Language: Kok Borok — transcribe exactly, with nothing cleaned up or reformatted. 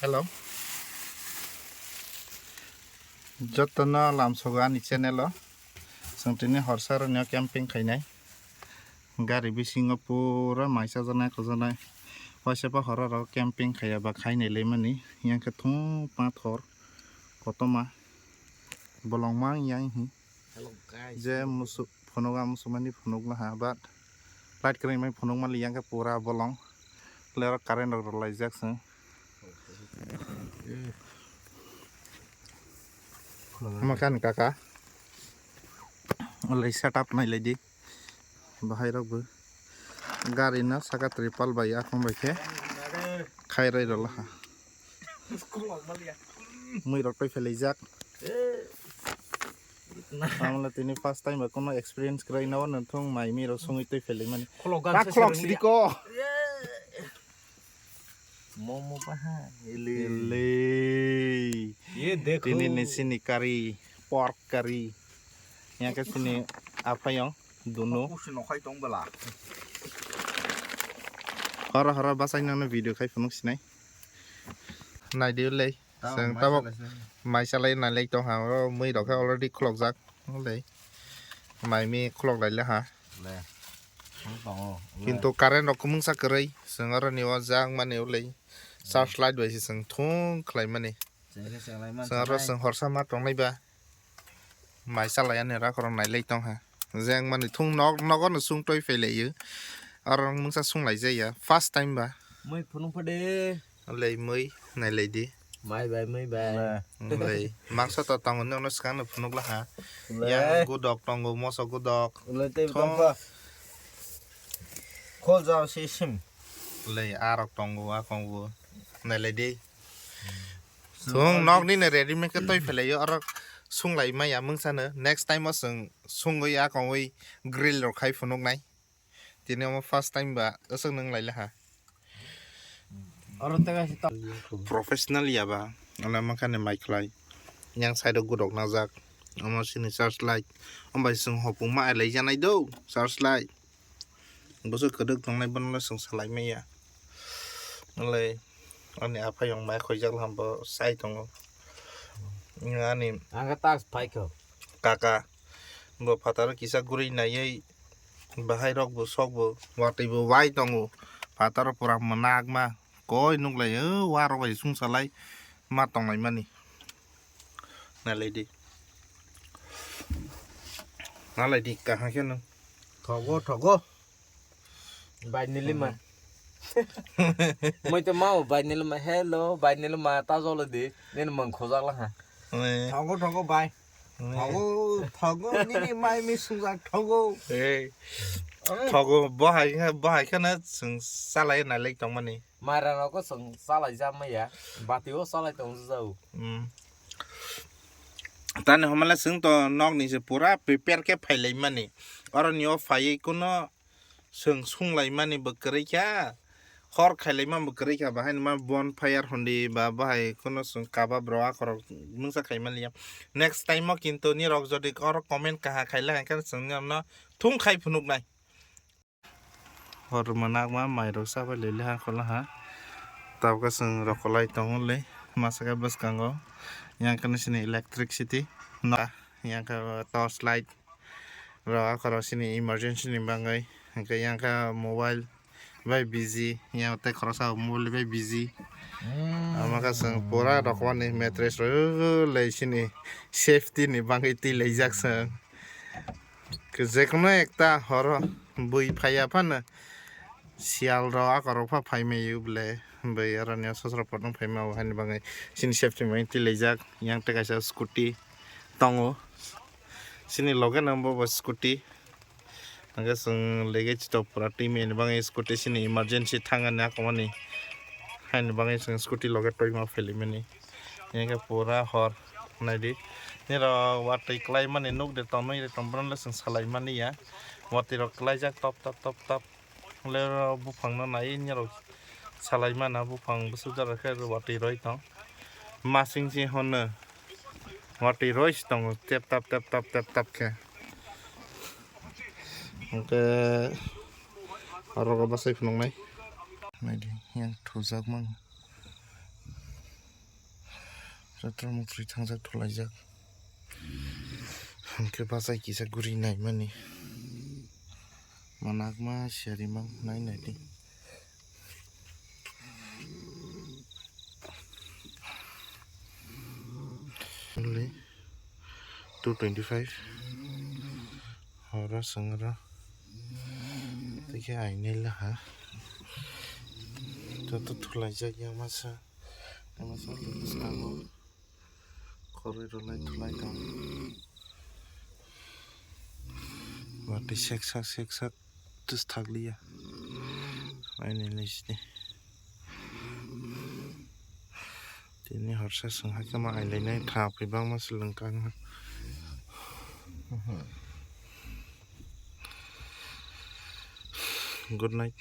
Hello. Jotono lamsogo ani channel o. Chwng tini horsa rwnio camping khainai. Gari bisingo pura mai chajaknai, kojaknai. Waisa pa horo rok camping khaiya ba khainai lemani. Yang khe thung pathor kotorma bolong mang yang hi. Hello, guys. Je musu-, phunuk ang musumani phunuk laha, but light kwrwi mai phunuk mali yang khe pura bolong. Lero current rok rwlaijak chwng. Khulumani. Ama kan kaka. Olai setup nai lai di. Bahai rok bo. Gari no saka tripal bai akhong bai khe. Khai roi rwlaha. Mui rok twi phelaijak. Tamle tini first time ba kono experience kwrwi no nang thung mai mi rok sungwi twi phelaimani. Khulok gan. Rak se khulok seri sidi ko. Momo paha. Ele. Ele. Ye dekho. Tini ni sini curry, pork curry. Yang ke sini apa yang? Dunu. Kusi nokhai tong bela. Horo horo basai nang video khai phunuk sinai. Nai di le. Tamo chwng mai tamo salai se. Mai salai nai lai tong ha, oro mui rok khe already khulokjak, le. Mai mi khulok lai le ha. Le. Khulok tongo, le. Kintu current rok kwmwngsa kwrwi, chwng oro ni o jak mani o le. Charge light bai se chwng thung khlai mani. Chwng khe chwng lai man Chwng oro sanai. Chwng horsa ma tong nai ba. Mai chalai ani rak rok nai lai tong ha. Jeng mani thung nok, nogo no sung toi phai lai o. Oro mungsa sung lai jaya. First time ba. Mui phunuk pha de. Lai mui nai lai di. Mai bai, mui bai. Lai. Mangsa to tango ni ono swkang no phunuk la ha. Lai. Yang gudok tongo, moso gudok. Lai tei Thong. Tong kha. Khol jao se sim. Lai arok tongo, a kongo. Nai lai di. Thung nok nini ready made khe toi phelaio, oro sunglai maya mungsa no. Next time o chwng sungwi a kongwi grill rok khai phunuk nai. Tini omo first time ba aswk nung lai laha. Oro tega si ta. Professional ya ba, ana mankha ni mai khlai. Yang side o gudok najak. Omo sini search light. Ombai chwng hopung ma lai janai do, search light. Bwswk kwdwk tongnai bono le chwng salai maya. Nolai ani aphayung mai khoijak ham bo sai tongo. Ani Ang khe tak phai kho. Kaka bo phataro kisa guri naiwi bahai rok bo sok bo watwi bo wai tongo. Phataro pura mwnakma koi nuklai o warok bai sung salai ma tonglai mani. Nalai di. Nalai di kaham khe nung. Thogo, thogo. Bai nilima. Moi to mau bai nilima. Hello, bai nilima ta jolo di. Nini mung khojak la ha. Oi. Thogo, thogo, bai. Oi. Thogo, thogo, nini mai mi sungjak thogo. Ei. Thogo, bohai, bohai khana sung salai nalai tongmani. Mairang rok ko chwng chalai ja maya, bati o chalai tong jao. Hmm. Tani homala chwng to nok ni se pura prepare khe phai lai mani. Oro ni o phaiwi kuno chwng sung lai mani bo kwrwi kha. Hor khai lai man bo kwrwi kha, bahai ni ma bonfire hondi ba bahai kuno chwng kabab rok akhorok mungsa khai man liya. Next time o kintu ni rok jodi oro comment kaha khai lai khe chwng ni no thung khai phunuk nai. Hor mwnakma mairok chabai lele ha khola ha. Tabukhe chwng rokolai tongo le masa khe bwskango. Yang khe sini electricity. Yang khe torch light. Rok akhoro sini emergency ni bagwi. Hwnkhe yang khe mobile bai busy. Yang tei khoroksa mobile bai busy. Ama khe chwng pura rokomani mattress rw lai sini safety ni bagwi twi laijak chwng. Jekono ekta horo bui phaiya phano siyal rok akorok pha phai maiyo bwle bui aro ni sosro potno phai mao haini bagwi chini safety ni bagwi twi laijak. Yang tei kaisa scooty tongo, chini loge no bo bo scooty hwnkhe chwng lege chito pura twi mani bagwi scooty chini emergency thangani akomani haini bagwi chwng scooty loge twi ma phailaimani. Yang khe pura hor naidi. Nirok watwi kwlai mani nuk de tonwi de tong, bono le chwng salai mani ya. Watwi rok kwlaijak top top top top. Le oro buphang no nai nirok salai mana, buphang bwswk jora khe watwi roi tong. Masing si hono watwi roi si tongo tep tap tep tap tep tap khe. Hwnkhe oro bwsai phunuknai. Naidi yang thujak mang. Doctor mukri thangjak thulaijak. Hwnkhe bachai kisa guri naimani. Manakma siyarimang nai naidi. Only two twenty-five. Horo swngra. Tei khe ainai laha. Joto thulaijak ya masa. Tei masa bwskango. Khoroi rwlai thulai tong. Watwi seksak seksak twsthakliya. Aini list ni. Tini horsa swng hakhe ma ailainai tha phai bangma swlwng kang. Good night.